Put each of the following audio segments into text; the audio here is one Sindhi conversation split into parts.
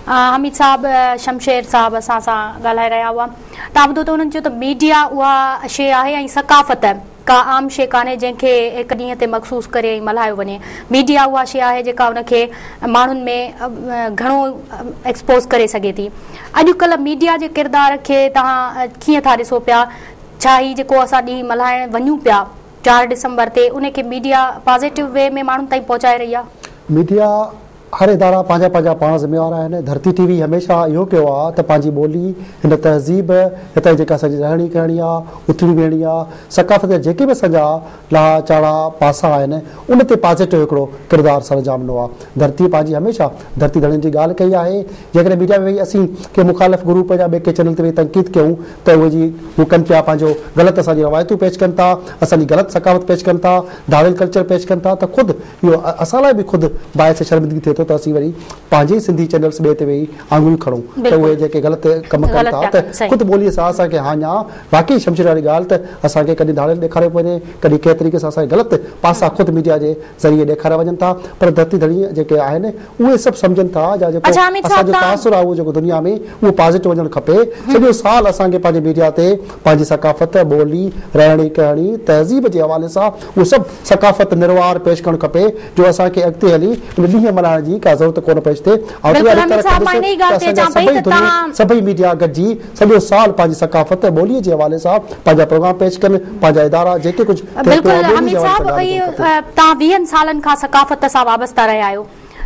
حميد صاحب شمشير صاحب اسان سان ڳالهائي رهيا هئا. توهان ٻڌو ته انهن چيو ته ميڊيا اها شيء آهي ۽ ثقافت ڪا عام شيء ڪانهي جنهن کي هڪ ڏينهن تي مخصوص ڪري ۽ ملهايو وڃي. ميڊيا اها شيء آهي جيڪا ان کي ماڻهن ۾ گهڻو ايڪسپوز ڪري سگهي ٿي. اڄڪلهه ميڊيا جي ڪردار کي توهان ڪيئن ٿا ڏسو پيا؟ ڇا هي جيڪو اسان ڏينهن ملهائڻ وڃون پيا چار ڊسمبر تي ان کي ميڊيا پازيٽو وي ۾ ماڻهن تائين پهچائي رهي آهي؟ ميڊيا هر ادارا پنهنجا پنهنجا پاڻ ذميوار آهن. ڌرتي ٽي وي هميشه اهو ڪيو آ ته پنهنجي ٻولي، هن تهذيب، هتان جي جيڪا اسان جي رهڻي ڪهڻي آ، اٿڻي ويهڻي آ، ثقافت جا جيڪي به اسان جا لاها چاڙها پاسا آهن ان تي پازيٽو هڪڙو ڪردار سرانجام ڏنو آ. ڌرتي پنهنجي هميشه ڌرتي ڌڻين جي ڳالهه ڪئي آهي. جيڪڏهن ميڊيا ۾ ويهي اسين ڪنهن مخالف گروپ يا ٻئي ڪنهن چينل تي ويهي تنقيد ڪيون ته اهي جي هو ڪن پيا پنهنجو غلط اسان جي روايتون پيش ڪن ٿا، اسان جي غلط ثقافت پيش ڪن ٿا، ڌاڙيل ڪلچر پيش ڪن ٿا ته خود اهو اسان لاء به خود باعث شرمندگي ٿئي ٿو ته اسين وري پنهنجي ئي سنڌي چينلز ٻئي تي ويهي آڱريون کڻون ته اهي جيڪي غلط ڪم ڪن ٿا ته خود ٻوليء سان اسان کي هاڃ آ. واقعي شمشير واري ڳالهه ته اسان کي ڪڏهن ڌاڙيل ڏيکاريو پيو وڃي ڪڏهن ڪنهن طريقي سان اسان کي غلط پاسا خود ميڊيا جي ذريعي ڏيکاريا وڃن ٿا پر ڌرتي ڌڻي جيڪي آهن اهي سڀ سمجهن ٿا يا جيڪو اسان جو تاثر آهي اهو جيڪو دنيا ۾ اهو پازيٽو وڃڻ کپي سڄو سال اسان کي پنهنجي ميڊيا تي پنهنجي ثقافت ٻولي رهڻي ڪهڻي تهذيب جي حوالي سان اهو سڀ ثقافت نروار پيش ڪرڻ کپي جو اسان کي اڳتي هلي ان ڏينهن ملهائڻ جي ڪا ضرورت ڪونه پيش ٿئي. آئون اها رٿ رکندس ته اسان جا سڀئي ڌريون، سڀئي ميڊيا گڏجي سڄو سال پنهنجي ثقافت ۽ ٻوليء جي حوالي سان پنهنجا پروگرام پيش ڪن، پنهنجا ادارا جيڪي ڪجهه ٿئي پيو آهي ٻوليء جي حوالي سان ڳالهه ڪرڻ کپي. توهان ويهن سالن کان ثقافت سان وابسته رهيا آهيو.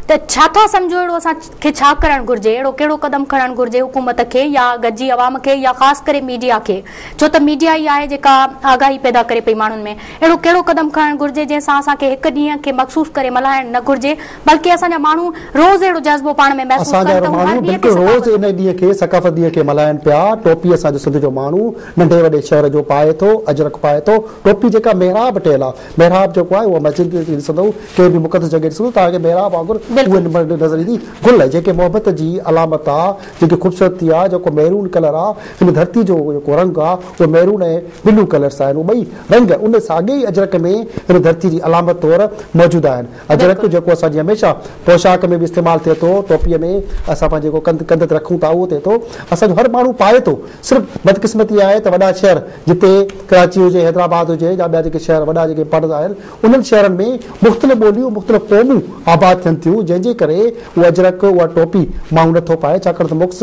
ته ڇا ٿا سمجهو اهڙو اسان کي ڇا ڪرڻ گهرجي اهڙو ڪهڙو قدم کڻڻ گهرجي حڪومت کي يا گڏجي عوام کي يا خاص ڪري ميڊيا کي ڇو ته ميڊيا ئي آهي جيڪا آگاهي پيدا ڪري پئي ماڻهن ۾ اهڙو ڪهڙو قدم کڻڻ گهرجي جنهن سان اسان کي هڪ ڏينهن کي مخصوص ڪري ملهائڻ نه گهرجي بلڪه اسان جا ماڻهو روز اهڙو جذبو پاڻ ۾ محسوس اسان ڪن جا ته هو هر ماڻهو ڏينهن کي بلڪل روز ثقافت ان ڏينهن کي ثقافت ڏينهن کي ملهائن پيا ٽوپي اسان جو سنڌ جو ماڻهو ننڍي وڏي شهر جو پائي ٿو اجرڪ پائي ٿو ٽوپي جيڪا محراب ٺهيل آ محراب جيڪو آهي اها مسجد ۾ ڏسندؤ ڪنهن به مقدس جڳهه ڏسندو توهان کي محراب وانگر اهي نظر ايندي. گل جيڪي محبت جي علامت آ، جيڪي خوبصورتي آ، جيڪو ميرون ڪلر آ، هن ڌرتي جو جيڪو رنگ آ اهو ميرون ۽ بلو ڪلرس آهن. اهي ٻئي رنگ ان ساڳي ئي اجرڪ ۾ هن ڌرتي جي علامت طور موجود آهن. اجرڪ جيڪو اسان جي هميشه پوشاڪ ۾ به استعمال ٿئي ٿو، ٽوپيء ۾ اسان پنهنجي جيڪو ڪنڌ ڪنڌ تي رکون ٿا اهو ٿئي ٿو. اسان جو هر ماڻهو پائي ٿو. صرف بدقسمتي آهي ته وڏا شهر جتي ڪراچي هجي، حيدرآباد هجي يا ٻيا جيڪي شهر وڏا جيڪي امپارٽنٽ آهن، انهن شهرن ۾ مختلف ٻوليون، مختلف قومون آباد ٿين ٿيون، جنهن جي ڪري اهو اجرڪ، اها ٽوپي ماڻهو نه ٿو پائي، ڇاڪاڻ ته مڪس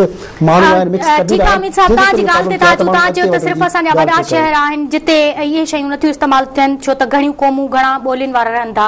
ماڻهو آهن، مڪس ٺيڪ قبيلا آهي آهن، حميد صاحب جنهن توهان جي جي ڪري ڳالهه تي اهو ٿا پرابلم اچون ٿئي آ ته توهان ماڻهو چيو اڳتي ته وڌڻ صرف جي اسان جا ڳالهه وڏا ٿو ڪري. شهر آهن جتي اهي شيون نٿيون استعمال ٿين ڇو ته گهڻيون قومون گهڻا ٻولين وارا رهن ٿا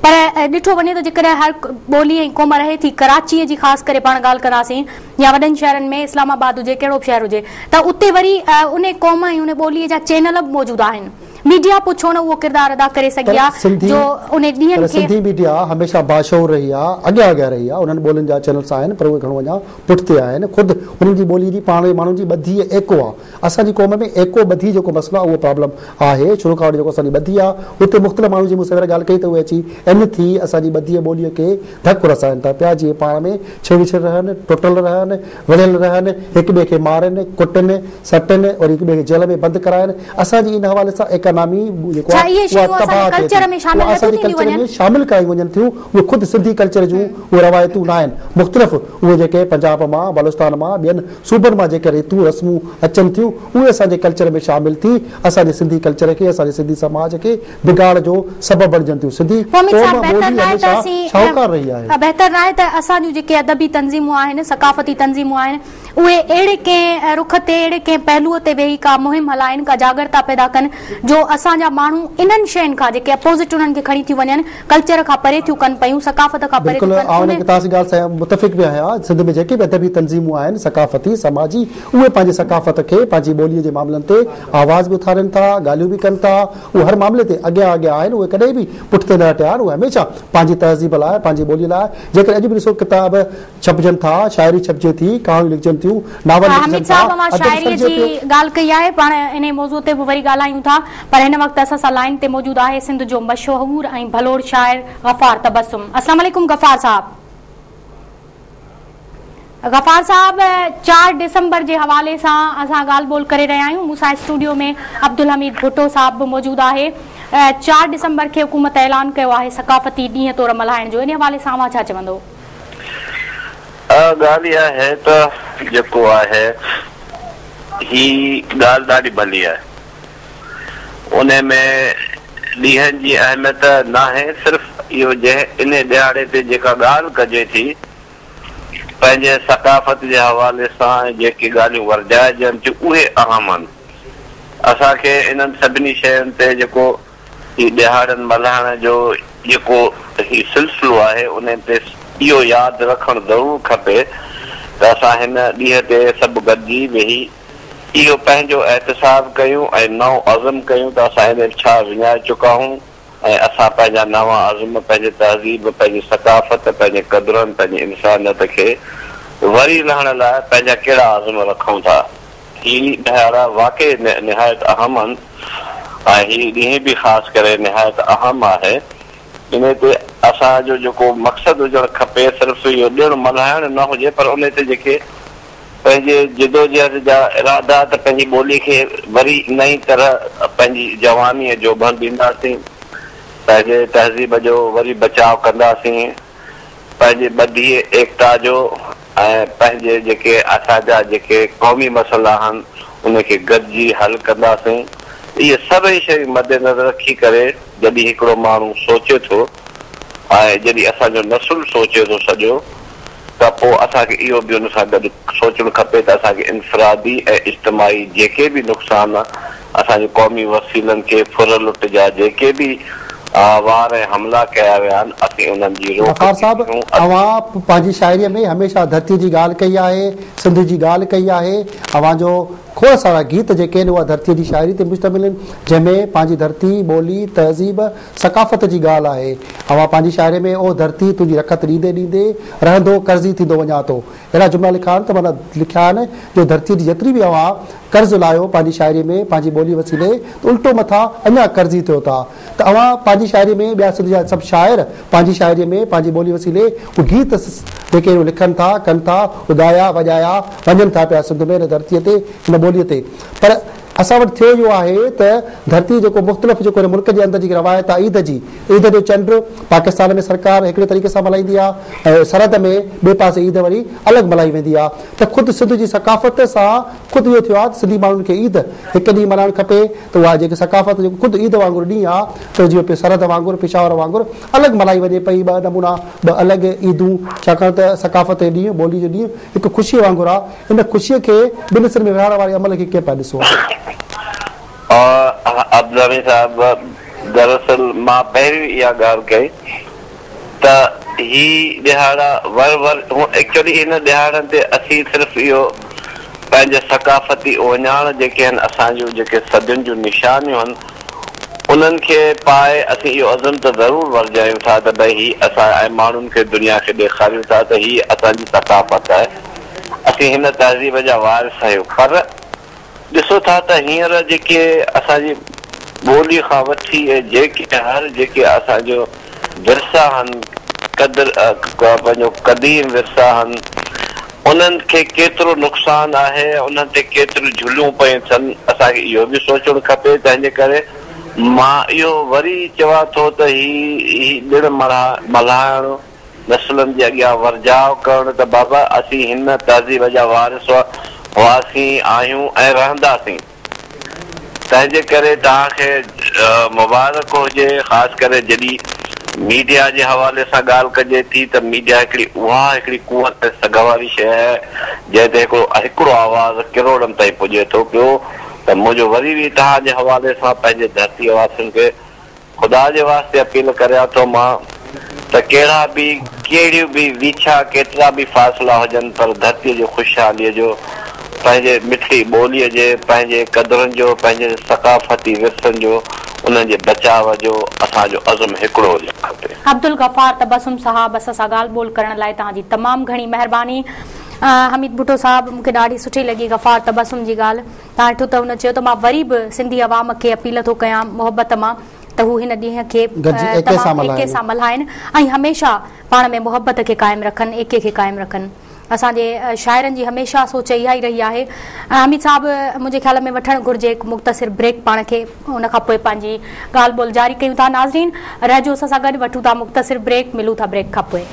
پر ڏٺو وڃي ته جيڪڏهن هر ٻولي ۽ قوم رهي ٿي ڪراچيء جي خاص ڪري پاڻ ڳالهه ڪنداسين يا وڏن شهرن ۾ اسلام آباد هجي ڪهڙو به شهر هجي ته اتي وري انهي قوم ۽ انهي ٻوليء جا چينل به موجود آهن. ميڊيا پوء ڇو نه اهو ڪردار ادا ڪري پر سگهي ها سنڌي جو انهي ڏينهن پر کي. سنڌي ميڊيا هميشه باشعور رهي آ، اڳيان اڳيان رهي آ، انهن ٻولين جا چينلس آهن پر اهي گهڻو اڃا پٺتي آهن، خود انهن جي ٻولي جي پاڻ ماڻهن جي ٻڌي ۽ ايڪو آ، اسان جي قوم ۾ ايڪو ٻڌي جيڪو مسئلو آ اهو پرابلم آهي، شروع کان وٺي جيڪو اسان جي ٻڌي آ اتي مختلف ماڻهن جي مون سوير ڳالهه ڪئي ته اهي اچي ان ٿي اسان جي ٻڌي ۽ ٻوليء کي ڌڪ رسائن ٿا پيا جيئن پاڻ ۾ ڇڙوڇڙ رهن، ٽٽل رهن، وڙهيل رهن، هڪ ٻئي کي مارين، ڪٽن، سٽن، وري هڪ ٻئي کي جيل ۾ بند ڪرائن. اسان جي ان حوالي سان ايڪانامي جيڪو ڇا آهي اهي اها شيون اسان جي تباهه ٿئي ڪلچر ٿي. ۾ شامل اها نٿيون اسان جي ٿينديون ڪلچر وڃن؟ ۾ شامل ڪرايون وڃن ٿيون. اهي خود سنڌي ڪلچر جون اهي روايتون نه آهن. مختلف اهي جيڪي پنجاب مان، بلوچستان مان، ٻين صوبن مان جيڪي ريتون رسمون اچن ٿيون اهي اسان جي ڪلچر ۾ شامل ٿي اسان جي سنڌي ڪلچر کي، اسان جي سنڌي سماج کي بگاڙ جو سبب بڻجن ٿيون. سنڌي حميد قوم صاحب بهتر ٻولي ناهي ته هميشه اسين شاهوڪار رهي آهي. بهتر ناهي ته اسان جون جيڪي ادبي تنظيمون آهن، ثقافتي تنظيمون آهن، اهي اهڙي ڪنهن رخ تي اهڙي ڪنهن پهلوء تي ويهي ڪا مهم هلائين، ڪا جاڳرتا پيدا ڪن جو اسان جا ماڻهو انهن شين کان جيڪي اپوزٽ انهن کي کڻي ٿيون وڃن، ڪلچر کان پري ٿيون ڪن پيون، ثقافت کان پري بلڪل ٿيون ڪن، آئون انهن. توهان جي ڳالهه سان متفق به آهيان. سنڌ ۾ جيڪي به ادبي تنظيمون آهن، ثقافتي، سماجي، اهي پنهنجي ثقافت کي، پنهنجي ٻوليء جي معاملن تي آواز به اٿارين ٿا، ڳالهيون به ڪن ٿا، اهي هر معاملي تي اڳيان اڳيان آهن، اهي ڪڏهن به پٺتي نه هٽيا آهن، اهي هميشه پنهنجي تهذيب لاء، پنهنجي ٻوليء لاء، جيڪڏهن اڄ به ڏسو ڪتاب ڇپجن ٿا، شاعري ڇپجي ٿي، ڪهاڻيون لکجن ٿيون، ناول لکجن حميد ٿا، صاحب اوهان ادب شاعريء سرجي جي پيو. ڳالهه ڪئي آهي، پاڻ انهي موضوع تي به وري ڳالهايون ٿا، پر هن وقت اسان سان لائين تي موجود آهي سنڌ جو مشهور ۽ ڀلوڙ شاعر غفار تبسم. السلام عليڪم غفار صاحب. غفار صاحب چار ڊسمبر جي حوالي سان اسان ڳالهه ٻولهه ڪري رهيا آهيون مون سان اسٽوڊيو ۾ عبدالحميد ڀٽو صاحب به موجود آهي چار ڊسمبر کي حڪومت اعلان ڪيو آهي ثقافتي ڏينهن طور ملهائڻ جو انهي حوالي سان اوهان ڇا چوندو؟ ڳالهه اها آهي ته جيڪو آهي هي ڳالهه ڏاڍي ڀلي آهي. انهي ۾ ڏينهن جي اهميت ناهي صرف اهو جنهن انهي ڏهاڙي تي جيڪا ڳالهه ڪجي ٿي پنهنجي ثقافت جي حوالي سان ۽ جيڪي ڳالهيون ورجائجن ٿيون اهي اهم آهن. اسان کي انهن سڀني شين تي جيڪو هي ڏهاڙن ملهائڻ جو جيڪو هي سلسلو آهي انهي تي اهو ياد رکڻ ضرور کپي ته اسان هن ڏينهن تي سڀ گڏجي ويهي اهو پنهنجو احتساب ڪيون ۽ نئون عزم ڪيون ته اسان هن ۾ ڇا وڃائي چڪا آهيون ۽ اسان پنهنجا نوان عزم پنهنجي تهذيب، پنهنجي ثقافت، پنهنجي قدرن، پنهنجي انسانيت کي وري لهڻ لاء پنهنجا ڪهڙا عزم رکون ٿا. هي ڏهاڙا واقعي نهايت اهم آهن ۽ هي ڏينهن به خاص ڪري نهايت اهم آهي. انهي تي اسان جو جيڪو مقصد هجڻ کپي صرف اهو ڏڻ ملهائڻ نه هجي پر انهي تي جيڪي پنهنجي جدوجهد جا ارادا ته پنهنجي ٻولي کي وري نئين طرح پنهنجي جواني ۽ جوڀن ڏينداسين، پنهنجي تهذيب جو وري بچاء ڪنداسين، پنهنجي ٻڌي ايڪتا جو ۽ پنهنجي جيڪي اسان جا جيڪي قومي مسئلا آهن ان کي گڏجي حل ڪنداسين. اهي سڀئي شيون مدنظر رکي ڪري جڏهن هڪڙو ماڻهو سوچي ٿو ۽ جڏهن اسان جو نسل سوچي ٿو سڄو ته پوء اسان کي اهو به ان سان گڏ سوچڻ کپي ته اسان کي انفرادي ۽ اجتماعي جيڪي به نقصان اسان جي قومي وسيلن کي ڦر لٽ جا جيڪي به وار ۽ حملا ڪيا ويا آهن اسين انهن جي روڪ غفار صاحب ٿي ٿيون. اوهان پنهنجي شاعريء ۾ هميشه ڌرتيء جي ڳالهه ڪئي آهي، سنڌ جي ڳالهه ڪئي آهي، اوهان جو کوڙ سارا گيت جيڪي آهن اها ڌرتيء جي شاعري تي مشتمل آهن، جنهن ۾ پنهنجي ڌرتي، ٻولي، تهذيب، ثقافت جي ڳالهه آهي. اوهان پنهنجي شاعري ۾ او ڌرتي تنهنجي رکت ڏيندي ڏيندي رهندو قرضي ٿيندو وڃان ٿو اهڙا جملا لکيا آهن ته معنيٰ لکيا آهن جو ڌرتيء جي جيتري به اوهان قرض لاهيو پنهنجي شاعري ۾ پنهنجي ٻولي وسيلي ته الٽو مٿان اڃا قرضي ٿيو ٿا ته اوهان پنهنجي شاعري ۾ ٻيا سنڌ جا سڀ شاعر پنهنجي شاعري ۾ پنهنجي ٻولي وسيلي اهي گيت جيڪي اهي لکن ٿا ڪن ٿا اهي ڳايا وڄايا وڃن ٿا پيا سنڌ ۾ هن ڌرتيء تي هن ٻوليء تي پر اسان وٽ ٿيو اهو آهي ته ڌرتي جيڪو مختلف جيڪو هن ملڪ جي اندر جيڪي روايت آهي عيد جي، عيد جو چنڊ پاڪستان ۾ سرڪار هڪڙي طريقي سان ملهائيندي آهي ۽ سرحد ۾ ٻئي پاسي عيد وري الڳ ملهائي ويندي آهي ته خود سنڌ جي ثقافت سان خود اهو ٿيو آهي ته سنڌي ماڻهن کي عيد هڪ ڏينهن ملهائڻ کپي ته اها جيڪي ثقافت جيڪو خود عيد وانگر ڏينهن آهي ته جيئن سرحد وانگر پشاور وانگر الڳ ملهائي وڃي پئي ٻه نمونا ٻه الڳ عيدون ڇاڪاڻ ته ثقافت جو ڏينهن ٻولي جو ڏينهن هڪ خوشيء وانگر آهي ان خوشيء کي ٻن حصن ۾ ورهائڻ واري عمل کي ڪيئن پيا ڏسو؟ عبدالحميد صاحب دراصل مان پهريون اها ڳالهه ڪئي ته هي ڏهاڙا ور ور ايڪچوئلي هن ڏهاڙن تي اسين صرف اهو پنهنجي ثقافتي اهڃاڻ جيڪي آهن اسان جون جيڪي صدين جون نشانيون آهن انهن کي پائي اسين اهو عزم ته ضرور ورجايون ٿا ته ڀئي هي اسان ۽ ماڻهن کي دنيا کي ڏيکاريون ٿا ته هي اسان جي ثقافت آهي اسين هن تهذيب جا وارث آهيون پر ڏسو ٿا ته هينئر جيڪي اسان جي ٻولي کان وٺي ۽ جيڪي هر جيڪي اسان جو ورثا آهن قدر پنهنجو قديم ورثا آهن انهن کي ڪيترو نقصان آهي انهن تي ڪيتريون جهلون پيون ٿين اسان کي اهو به سوچڻ کپي تنهن جي ڪري مان اهو وري چوان ٿو ته هي هي ڏڻ ملهائڻ نسلن جي اڳيان ورجاء ڪرڻ ته بابا اسين هن تهذيب جا وارث هئاسين، آهيون ۽ رهنداسين. تنهن جي ڪري توهان کي مبارڪ هجي خاص ڪري جڏهن ميڊيا جي حوالي سان ڳالهه ڪجي ٿي ته ميڊيا هڪڙي اها هڪڙي قوت ۽ سگهه واري شيء آهي جنهن تي هڪڙو هڪڙو آواز ڪروڙن تائين پڄي ٿو پيو ته منهنجو وري به توهان جي حوالي سان پنهنجي ڌرتي واسين کي خدا جي واسطي اپيل ڪريان ٿو مان ته ڪهڙا به ڪهڙيون به ويڇا ڪيترا به فاصلا هجن پر ڌرتيء جي خوشحاليء جو پنهنجي مٺڙي ٻوليء جي پنهنجي قدرن جو پنهنجي ثقافتي ورثن جو انهن جي بچاء جو اسان جو عزم هڪڙو هجڻ کپي. عبدالغفار تبسم صاحب اسان سان ڳالهه ٻولهه ڪرڻ لاء توهان جي تمام گهڻي مهرباني. حميد ڀٽو صاحب مون کي ڏاڍي سٺي لڳي غفار تبسم جي ڳالهه. توهان ڏٺو ته هن چيو ته مان وري به سنڌي عوام کي اپيل ٿو ڪيان محبت مان ته هو هن ڏينهن کي تمام ايڪي سان ملهائن ۽ هميشه پاڻ ۾ محبت کي قائم رکن ايڪي کي قائم رکن اسان جي شاعرن جي هميشه سوچ اها ئي رهي آهي حميد صاحب منهنجي خيال ۾ وٺڻ گهرجي هڪ مختصر بريڪ پاڻ کي ان کان پوء پنهنجي ڳالهه ٻولهه جاري ڪيون ٿا ناظرين رهجو اسان سان گڏ وٺون ٿا مختصر بريڪ ملون ٿا بريڪ کان پوء.